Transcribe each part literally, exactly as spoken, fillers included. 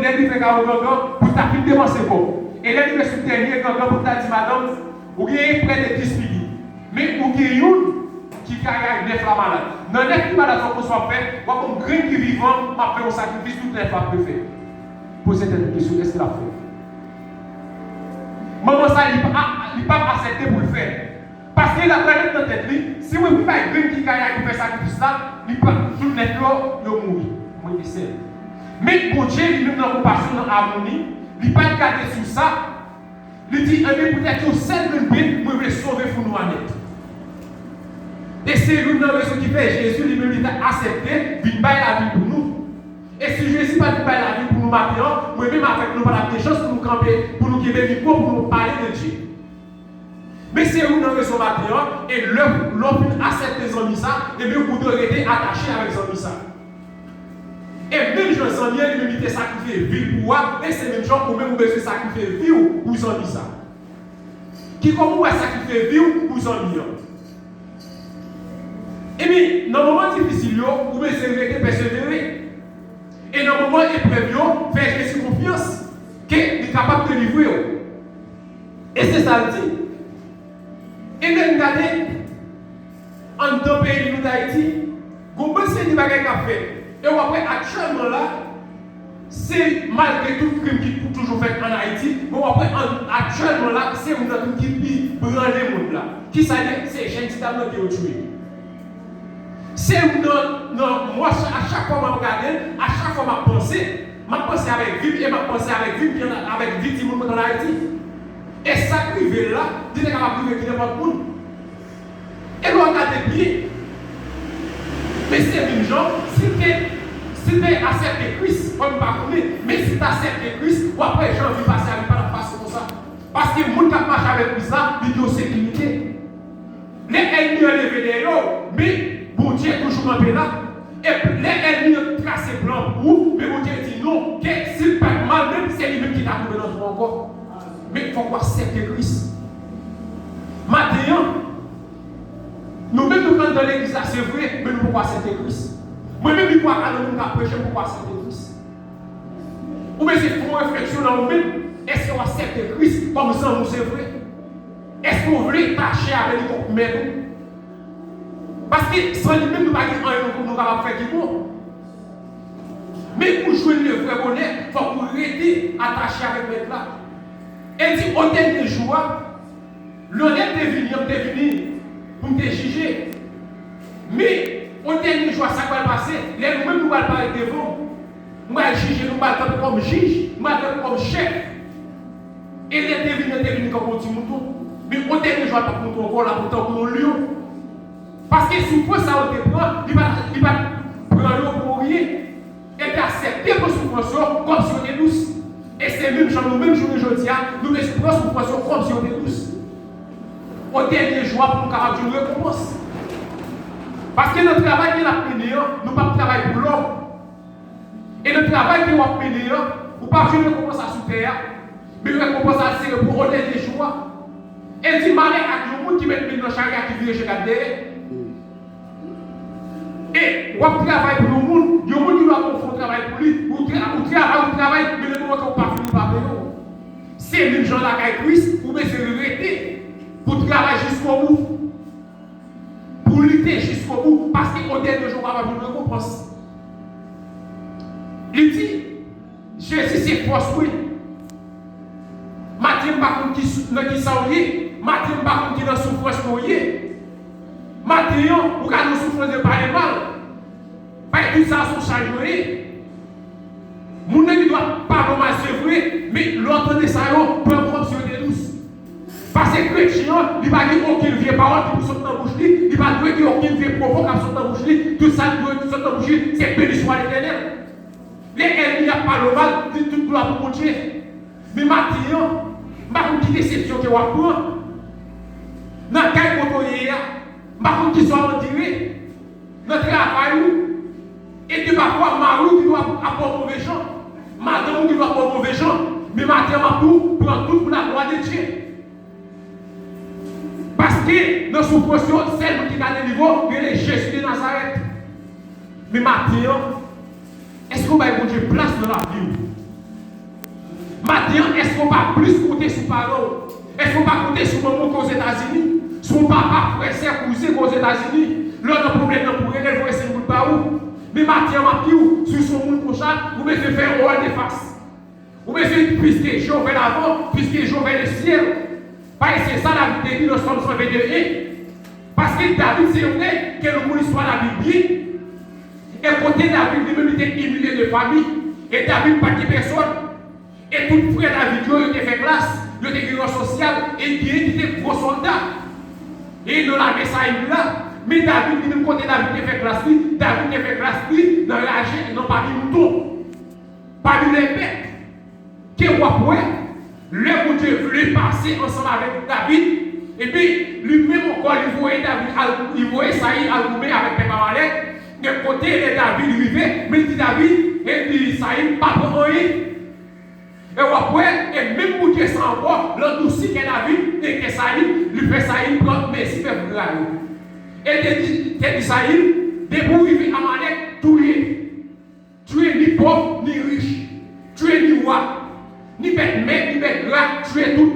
lè li fè karo gangan, pou l ta fin depanse kòb. E lè li rive sou dènye gangan, pou l ta di madanm, ou genyen prè de dis figi. Men ou gen youn ki kay nèf la malad. Nan nèf ki malad sa w konn sa w ap fè, w ap ban m grenn ki vivan, m ap fè yon sakrifis, tout nèf la ap refè. Poze tèt ou kesyon, èske l ap fè? Manman sa, li pa, li p ap aksepte pou l fè. Paske l ap gade nan tèt li, si mwen pa bay grenn ki kay la pou fè sakrifis la, li pa, tout nèf yo, yo mouri. Mwen te sèl. Men Bondye, li menm nan konpasyon, nan amou li, li pa t gade sou sa, li di, enben, poutèt yon sèl grenn pen, mwen vle sove foun nou a nèt. E se youn nan rezon ki fè Jezi, li menm, li te aksepte vin bay lavi l pou nou. E si Jezi pa t vin bay lavi l pou nou maten an, mwen menm avèk nou pa t ap gen chans pou nou kanpe, pou nou kenbe mikwo, pou nou pale de Dye. Men se youn nan rezon maten an, e lè, lè w fin aksepte zanmi sa, ebyen ou dwe rete atache avèk zanmi sa. E menm jan zanmi an, li menm, li te sakrifye vi l pou ou a, e se menm jan ou menm ou bezwen sakrifye vi w pou zanmi sa. Kijan ou wè sakrifye vi w pou zanmi an? Ebyen, nan moman difisil yo, ou bezwen rete pèsevere. E nan moman eprèv yo, fè Jezi konfyans ke li kapab delivre w. E se sa l di. E lè n gade, anndan peyi nou Dayiti, gon bon seri de bagay k ap fèt. E w ap wè aktyèlman la, se malgre tout krim ki pou toujou fèt ann Ayiti, men w ap wè an, aktyèlman la, se youn nan krim ki pi branle mond la. Kisa l ye? Se jèn ti dam nan ke yo tiye. Se youn nan, nan, mwen, a chak fwa m ap gade l, a chak fwa m ap panse, m ap panse avèk vi m e m ap panse avèk vi m ki ann, avèk vi timoun mwen k ann Ayiti. E sa k rive l la, li te kapab rive ki nenpòt moun. E lè w gade byen, men se menm jan, si l te, si l te aksepte Kris, kòm m pa konnen, men si l t aksepte Kris, w ap wè jan vi pase a, li pa t ap pase konsa. Paske moun k ap mache avèk Kris la, li gen yon sekirite. Lè ènmi an leve dèyè w, men Bondye toujou kanpe la. E lè ènmi an trase plan pou ou, men Bondye di non, ke si l pa t mal menm, se li menm ki ta tonbe nan twou ankò. Men fòk w aksepte Kris. Maten an, nou menm nou k anndan legliz la, se vre, men nou poko aksepte Kris. Mwen menm, li poko ka nan moun k ap preche, m poko aksepte Kris. Ou bezwen fè yon refleksyon nan ou menm. Èske w aksepte Kris kòm zanmi w se vre? Èske w vle tache avè li kòm mèt ou? Paske san li menm, nou pa gen anyen nou, nou kapab fè ki bon. Men pou jwenn le vrè bonè, fòk ou rete atache avèk Mèt la. E l di, o dènye jou a, lè w te vini an, m te vini pou m te jije. Men, o dènye jou a, sa k pral pase, lè nou menm nou pral parèt devan m, m pral jije nou, m pral kanpe kòm jij, m pral kanpe kòm chèf. E lè l te vini an, te vini tankou yon ti mouton. Men, o dènye jou a, l p ap mouton ankò, l ap tankou yon lyon. Paske soufrans sa yo te pran, li pa t, li pa t pran yo pou ryen. E te aksepte pran soufrans yo kòmsi yo te dous. E se menm jan nou menm jounen jodi a, nou bezwen pran soufrans yo kòmsi yo te dous. O dènye jou a pou nou kapab jwenn rekonpans. Paske nan travay ke n ap mennen an, nou p ap travay pou lòm. E nan travay ke w ap mennen an, ou p ap jwenn rekonpans la sou tè a, men rekonpans la se pou o dènye jou a. E l di, malè ak yon moun ki met men l nan chari a ki vire je gad dèyè. E w ap travay pou yon moun, yon moun ki dwe ap ofri yon travay pou li, ou tra-, ou travay, ou travay, men lè moman ke ou pa fini, ou pa peye w. Se menm jan lakay Kris, ou bezwen rete pou travay jiskobou, pou lite jiskobou, paske o dènye jou, ou kapab jwenn rekonpans. Li di, Jezi se fòs mwen. Maten, m pa konn ki sou-, nan ki sa w ye. Maten, m pa konn ki nan soufrans ke w ye. Maten an, ou ka nan soufrans de pale mal. Bay tout sa sou chaj yo ye. Moun nan gen dwa pale w mal, se vre, men lè w tande sa yo, pran kòmsi yo te dous. Paske kretyen an, li pa gen okenn vye pawòl ki pou sot nan bouch li, li pa dwe gen okenn vye pwopo k ap sot nan bouch li, tout sa ki dwe sot nan bouch li, se beni swa Letènèl. Lè ènmi ap pale w mal, di tout glwa pou Bondye. Men maten an, m pa konn ki desepsyon ke w ap pran. Nan kay kote w ye a, m pa konn kisa w ap andire. Nan travay ou, e de pafwa mari w ki dwe ap, ap ba w move jan, madanm ou ki dwe ap ba w move jan, men maten an m ap di w, pran tout pou laglwa de Dye. Paske nan soufrans yo, sèl moun ki ka delivre w, rele Jezi de Nazarèt. Men maten an, èske w bay Bondye plas nan lavi w? Maten an, èske w pa plis konte sou paran w? Èske w pa konte sou manman w ki Ozetazini? Sou papa, frè, sè, kouzen ki Ozetazini? Lè w nan pwoblèm nan pou rele l voye senk goud ba ou. Men maten an, m ap di w, si w se yon moun konsa, ou bezwen fè yon wòl de fas. Ou bezwen di, puisque je vais de l'avant, puisque je vais vers le ciel. Paske se sa David te di nan Sòm san vennde en. Paske David se yon nèg ke nou konn istwa David byen. E kote David li menm li te imilye de fami. E David pa t gen pèsòn. E tout frè David yo, yo te fè klas, yo te gen ran sosyal, e gen ki te gwo sòlda. E nan lame Sayil la, men David li menm kote David te fè klas li, David te fè klas li nan raje, nan pami mouton. Pami lèbèt ke w ap wè, lè Bondye vle pase ansanm avèk David, epi li menm ankò, li voye David al, li voye Sayil al goumen avèk pèp Amalèk. Men kote lè David rive, men li di David, e li di Sayil, pa pran anyen. E w ap wè, e menm Bondye sa ankò, l andousi kè David e kè Sayil, li fè Sayil pran mezi pèp Gra yo. E te di, te di Sayil, depi w rive Amalèk, touye. Touye ni pòv, ni rich. Touye ni wa, ni bèt mèg, ni bèt gra, touye tout.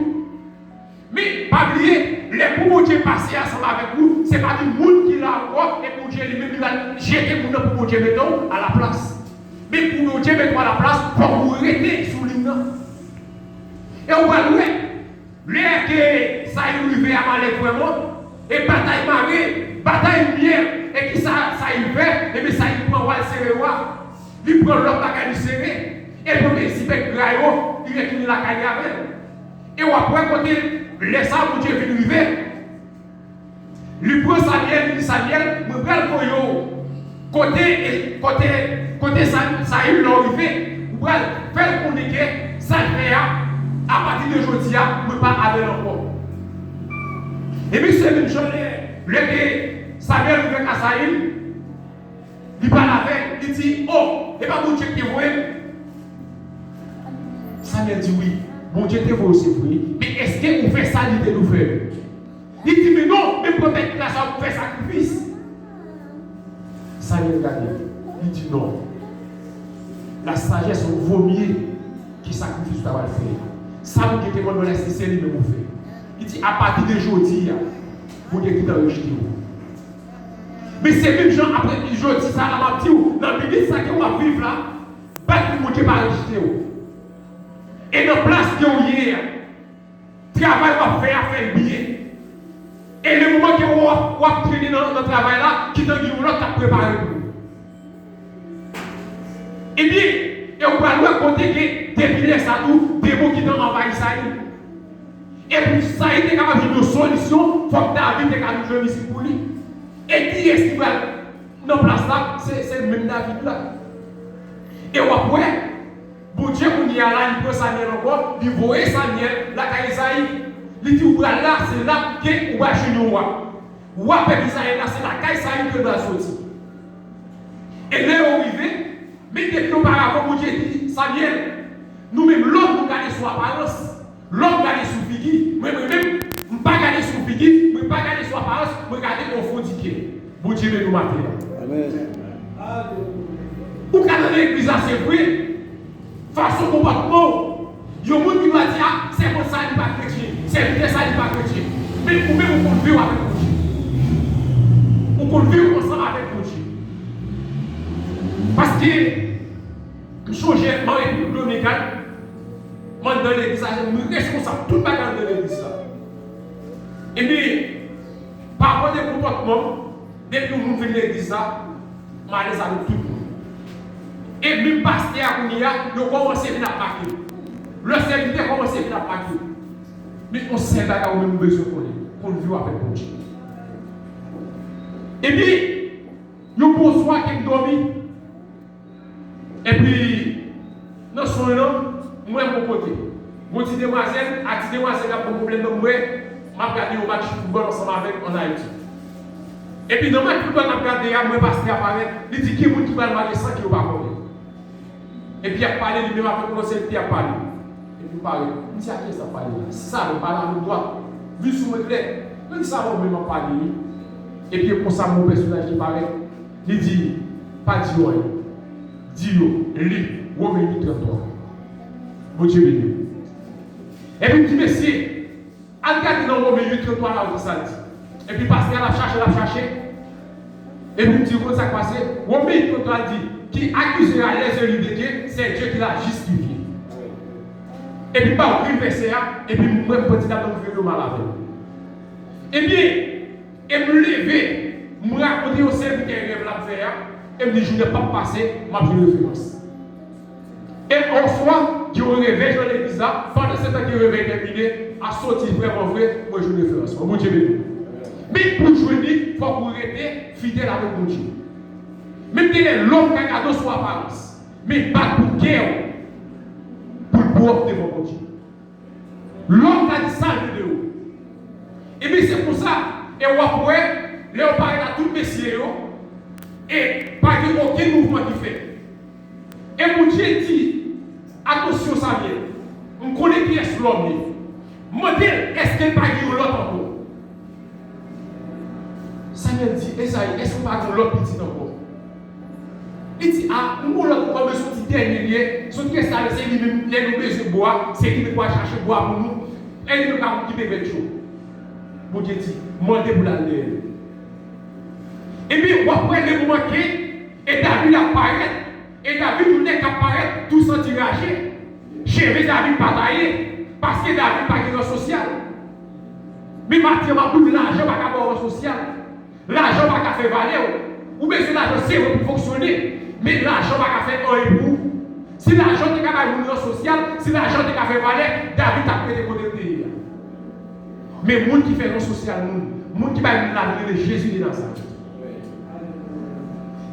Men, pa bliye, lè pou Bondye pase ansanm avèk ou, se pa di moun ki la ankò, e Bondye li menm li va jete moun nan pou Bondye mete w alaplas. Men pou Bondye mete w alaplas, fòk ou rete sou liy nan. E ou pral wè, lè ke Sayil rive Amalèk vrèman, e batay mare, batay myè, e kisa Sayil fè? Ebyen Sayil pran wa l sere wa. Li pran lòt bagay li sere, e l pran mezi bèt gra yo, li retounen lakay li avè l. E w ap wè kote, lè sa Bondye vin rive, li pran Samyèl, li di Samyèl, mwen pral voye w kote, kote, kote Sa-, Sayil lè w rive, ou pral fè l konnen ke sa l fè a, apati de jodi a, mwen pa avè l ankò. Epi se menm jan lè, lè ke Samyèl rive ka Sayil, li pale avè l, li di, o, e pa Bondye ki te voye m? Samyèl di, wi, Bondye te voye w, se vre, men èske ou fè sa li te di w fè? Li di, men non, men pran bèt gra sa pou fè sakrifis. Samyèl gade, li di, non. La sagesse vaut mieux que sakrifis ou ta pral fè a. Sa Bondye te mande w la, èske se li menm ou fè? Li di, apati de jodi a, Bondye gentan rejte w. Men se menm jan apre jodi sa la m ap di w, nan minit sa ke w ap viv la, bat pou Bondye pa rejte w. E nan plas ke w ye a, travay w ap fè a, fè l byen. E le moman ke w ap, w ap trennen nan, nan travay la, gentan gen yon lòt k ap prepare pou ou. Ebyen, e w pral wè kote ke depi lè sa tou, demon gentan anvayi Sayil. E pou Sayil te kapab jwenn yon solisyon, fòk David te ka vin jwenn mizik pou li. E kiyès ki pral nan plas la? Se, se menm David la. E w ap wè, Bondye kounye a la, li pran Samyèl ankò, li voye Samyèl lakay Ezayi. Li di, ou pral la, se la ke ou pral jwenn yon wa. Wa pèp Izrayèl la, se lakay Sayil ke l pral soti. E lè yo rive, men depi oparavan, Bondye di Samyèl, nou menm lòm nou gade sou aparans, lòm gade sou figi, mwen, mwen menm, m pa gade sou figi, mwen pa gade sou aparans, mwen gade o fon di kè. Bondye beni w maten an. Amèn. Ou ka nan legliz la, se vre, fason konpòtman w. Yon moun ki va di, a, sèvant sa li pa kretyen, sèvitè sa li pa kretyen. Men ou menm ou konn viv avèk Bondye. Ou konn viv ansanm avèk Bondye. Paske, m chonje, m an Repiblik Dominikàn, m anndan legliz la, m responsab tout bagay anndan legliz la. Ebyen, pa rapò de konpòtman m, depi yon moun vin legliz la, m alèz avèk tout moun. E menm pastè a kounye a, yo kòmanse vin atake m. Lè sèvitè kòmanse vin atake m. Men yon sèl bagay ou menm ou bezwen konnen, konn viv avèk Bondye. Epi, yon bon swa ke m dòmi, epi, nan sonj lan, m wè m yon kote. Gon ti demwazèl, ak ti demwazèl la, gon pwoblèm nan m wè, m ap gade yon match foutbòl ansanm avèk ann Ayiti. Epi nan match foutbòl n ap gade a, m wè pastè a parèt, li di, gen moun ki pral mare san ke yo pa konnen. Epi y ap pale, li menm avèk yon lòt sèvitè y ap pale. Epi m parèt, m di, a kiyès l ap pale la? Salòp, pa la menm dwat. Vin sou mwen klè. Mwen di, salòp menm ap pale, wi. Epi e konsa, yon pèsonaj ki parèt, li di, pa di yo anyen. Di yo, li, Wome uit trant twa. Bondye beni w. Epi m di, mesye, al gade nan Women uit trant twa la, w ki sa l di. Epi pastè a l ap chache, l ap chache. Epi m di, konn sa k pase? Women uit trant twa di, qui accusera les élus de Dieu, c'est Dieu qui l'a justifié. Epi m ba w grenn vèsè a, epi m wè m pran ti dam nan m vire yo mal avè l. Ebyen, e m leve, m rakonte yon sèvitè rèv l ap fè a, e m di, jounen p ap pase, m ap jwenn referans. E oswa, gen yon revèy nan legliz la, pandan se tan ke revèy tèmine, a soti vrèman vre, mwen jwenn referans mwen. Bondye beni w. Men pou w jwenn li, fòk ou rete fidèl avèk Bondye. Menm gen lè lòm ka gade w sou aparans, men bat pou kè w, pou l pwòp devan Bondye. Lòm ka di sa l vle de ou. Ebyen, se konsa, e w ap wè, lè yo parèt a tout mesye yo, e pa gen okenn mouvman ki fèt. E Bondye di, atansyon, Samyèl, m konnen kiyès lòm ye. Mande l, èske l pa gen yon lòt ankò? Samyèl di, Ezayi, èske w pa gen yon lòt pitit ankò? Li di, a, m gon lòt ankò, men se yon ti dènye li ye. Se yon ti rès la, se li menm, lè nou bezwen bwa, se li menm pou al chache bwa pou nou. E li menm ka koupe bèt yo. Bondye di, mande pou l al dèyè l. Ebyen, w ap wè lè moman ke, e David ap parèt, e David yon nèg k ap parèt tou santi raje. Cheve David pa taye, paske David pa gen ran sosyal. Men maten an, m ap di w, lajan pa ka ba w ran sosyal. Lajan pa ka fè valè w. Ou bezwen lajan sere pou fonksyone, men lajan pa ka fè anyen pou ou. Si lajan te ka bay moun ran sosyal, si lajan te ka fè valè, David t ap rete kote l te ye a. Men moun ki fè ran sosyal moun, moun ki bay moun lavi rele Jezi de Nazarèt.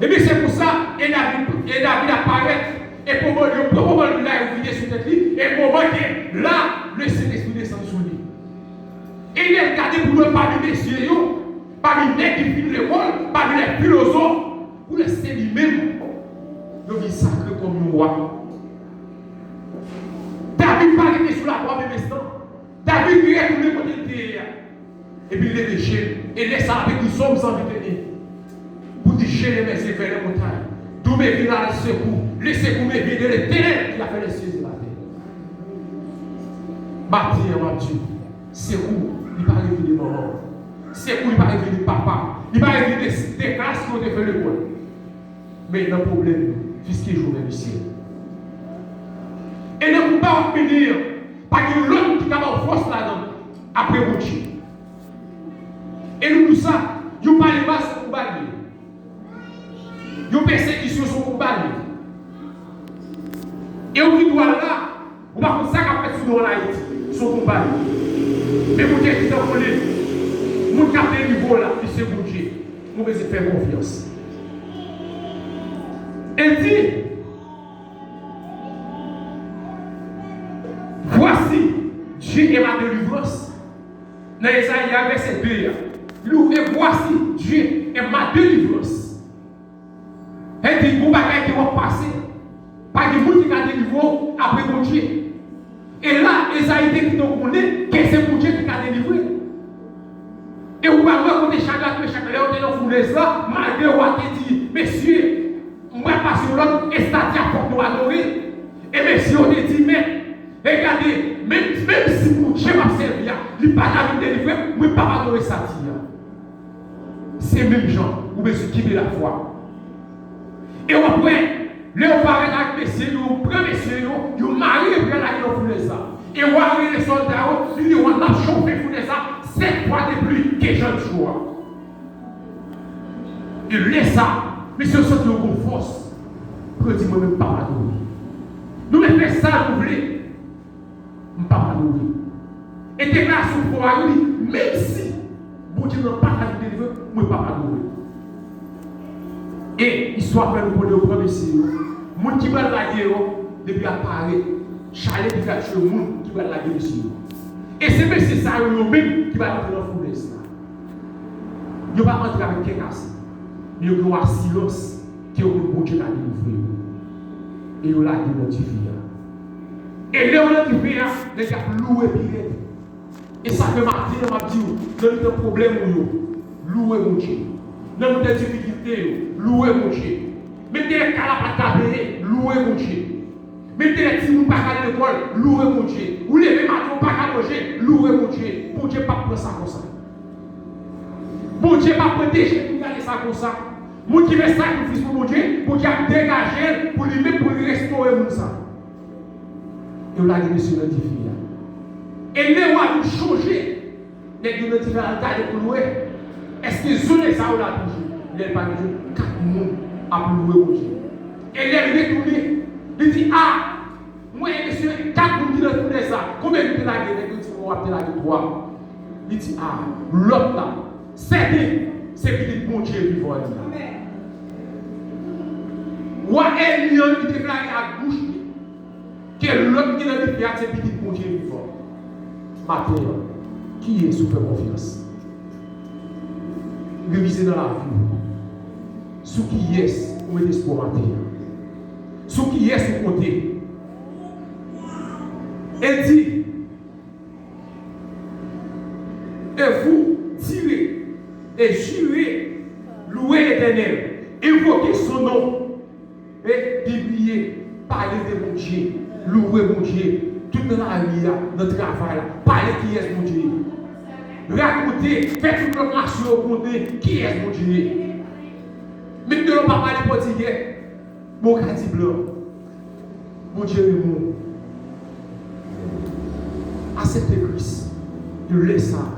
Ebyen, se pou sa, e David, e David ap parèt, e poman yo pran poman lwil la, yo vide sou tèt li, e moman ke la, Lesentespri desann sou li. E lè l gade pou l wè pami mesye yo, pami nèg ki fin lekòl, pami lè filozòf, pou lè se li menm, yo vin sakre kòm yon wa. David pa rete sou latwa menm enstan. David retounen kote l te ye a. Epi l leve je l. E lè sa a, l te ekri Sòm san venteyen. Pour diriger mes yeux vers les montagnes, d'où me viendra le secours. Le secours me vient de l'Éternel qui a fait les cieux et la terre. Maten an, m ap di w, sekou, li pa rive de manman w. Sekou, li pa rive de papa. Li pa rive de, de klas ke w te fè lekòl. Men nan pwoblèm yo, fiske jou men misye. E nan konba w ap mennen an, pa gen lòt ki ka ba w fòs ladan l apre Bondye. E nou di w sa, yon palema se yon konba li ye. Yon pèsekisyon se yon konba li ye. E ou ki dwe la, ou pa konn sa k ap fèt sou nou ann Ayiti. Se yon konba li ye. Men Bondye di tankou li, moun k ap delivre w la, li se Bondye. Nou bezwen fè konfyans. E di, Voici, Dieu est ma délivrance. Nan Ezayi a, vèsè de a, li di, et voici, Dieu est ma délivrance. Sa vle di, gon bagay ke w ap pase, pa gen moun ki ka delivre w apre Bondye. E la, Ezayi te kite w konnen ke se Bondye ki ka delivre. E ou pral wè kote Chadrak, Mechak, lè yo te nan founèz la, malgre wa te di, mesye, m pral pase yon lòd, estati a fòk nou adore l. E mesye yo te di, men, e gade, menm, menm si Bondye m ap sèvi a, li pa ta vin delivre m, mwen p ap adore estati a. Se menm jan, ou bezwen kenbe lafwa. E w ap wè, lè yo parèt ak mesye yo, yo pran mesye yo, yo mare epi yo lage nan founèz la. E wa rele sòlda yo, li di, wa, n ap chofe founèz la sèt fwa de plis ke jan jou a. E lè sa, mesye yo santi yo gon fòs pou yo di, mwen menm m p ap adore. Nou mèt fè sa nou vle. M p ap adore. E deklarasyon fò a yo di, menm si Bondye nan pa ka vin delivre, mwen p ap adore. E istwa fè nou konnen yo pran mesye yo. Moun ki pral lage yo, depi y ap pare, chalè ki pral tchwe moun ki pral lage mesye yo. E se mesye sa yo, yo menm ki pral antre nan founèz la. Yo pa antre avèk kè kase, men yo gen yon asilans ke yo konn Bondye ka delivre yo. E yo lage yo nan dife a. E lè yo nan dife a, nèg yo ap louwe pi rèd. E sa fè maten an, m ap di w, nan mitan pwoblèm ou yo, louwe Bondye. Nan mitan difikilte yo, louwe Bondye. Menm lè kay la pa t ka peye, louwe Bondye. Menm te lè timoun pa ka al lekòl, louwe Bondye. Ou leve maten, ou pa ka manje, louwe Bondye. Bondye p ap pran sa konsa. Bondye p ap pran dejèn pou gade sa konsa. Moun ki fè sakrifis pou Bondye, Bondye ap degaje l pou li menm pou l restore moun sa. E yo lage mesye nan dife a. E lè w ap chonje, nèg yo nan dife a al gade pou l wè. Èske zo nèg sa yo la toujou? Lè l pa gen kat moun ap louwe Bondye. E lè l retounen, li di, a, mwen e mesye kat moun ki nan tounèy sa. Konbyen nou te lage? Nèg yo di, bon, w ap te lage twa. Li di, a, lòt la, sèten, se pitit Bondye vivan li. Wa ènmi an, li deklare ak bouch li ke lòt ki nan dife a se pitit Bondye vivan. Maten an, kiyès ou fè konfyans? Revize nan lavi w. Sou kiyès ou mete espwa w maten an? Sou kiyès ou konte? E di, et vous, tirez et jurez, louez l'Éternel, invoquez son nom, e pibliye, pale de Bondye, louwe Bondye, tout nan lari a, nan travay la, pale kiyès Bondye ye. Rakonte, fè tout lòt nasyon yo konnen kiyès Bondye ye. Menm de lè w pa pale pòtigè, men w ka di blan, Bondye renmen w. Aksepte Kris. E lè sa a,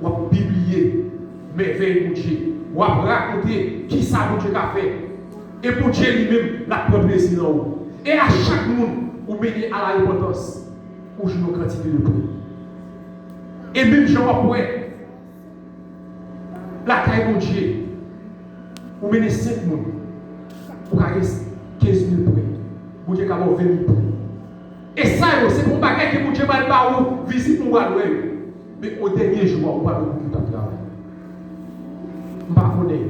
w ap pibliye mèvèy Bondye. W ap rakonte kisa Bondye ka fè. E Bondye li menm, l ap pran plezi nan ou. E a chak moun ou mennen a la repantans, ou jwenn yon kantite de pri. E menm jan w ap wè, lakay Bondye, ou mennen senk moun, ou ka gen kenz mil pri. Bondye ka ba w ven mil pri. E sa yo, se pou yon bagay ke Bondye pral ba ou vizit pou w al wè yo. Men o dènye jou a, ou pral wè moun ki t ap travay. M pa konnen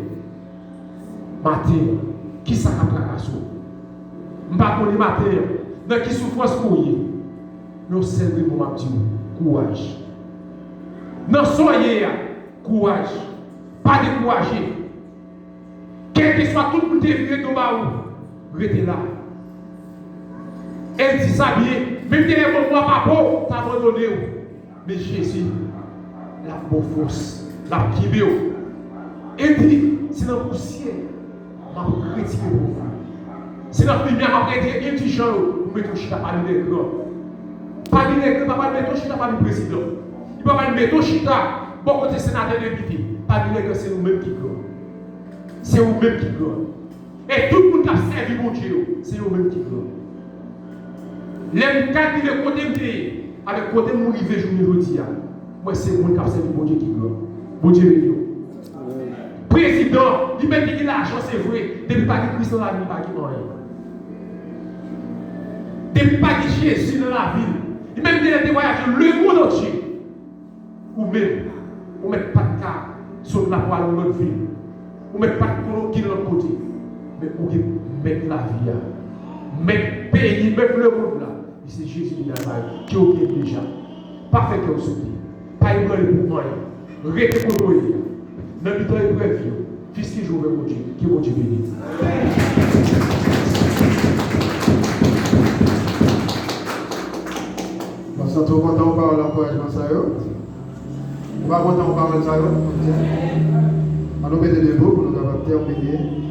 maten an, kisa k ap trakase w. M pa konnen maten an, nan ki soufrans ke w ye. Men yon sèl wi mo m ap di w, kouraj. Nan sa w ye a, kouraj. Pa dekouraje. Kèlkeswa tout moun te vire do ba ou, rete la. E l di sa byen, menm te lè moun mwa pa bon, t abandone w. Men Jezi, l ap ba w fòs, l ap kenbe w. E di, se nan pousyè m ap retire pwofil. Se nan fimya m ap retire endijan yo pou mete w chita pami lègran. Pami lègran, pa pral mete w chita pami prezidan. Li pa pral mete w chita bò kote senatè, depite. Pami lègran, se ou menm ki gran. Se ou menm ki gran. E tout moun k ap sèvi Bondye yo, se yo menm ki gran. Lè m kalkile kote m te ye, avèk kote m rive jounen jodi a, mwen se moun k ap sèvi Bondye ki gran. Bondye beni w. Prezidan, li menm li gen lajan, se vre, depi pa gen Kris nan lavi l, li pa gen anyen. Depi pa gen Jezi nan lavi l, li menm genlè te vwayaje lemonn antye. Ou menm, ou mèt pa t ka sot la pou al yon lòt vil. Ou mèt pa t konnen ki lòt kote. Men ou gen mèt lavi a, mèt peyi, mèt lemonn la. Li se Jezi de Nazarèt ke w gen deja. Pa fè kè w sote. Pa ebranle pou anyen. Rete kote w ye a. Nan mitan eprèv yo, fiske je w vè Bondye. Ke Bondye beni w. Mwen santi w kontan w pawòl ankourajman sa yo. Ou pa kontan w pawòl sa yo? Ann nou mete debou pou nou kapab tèmine.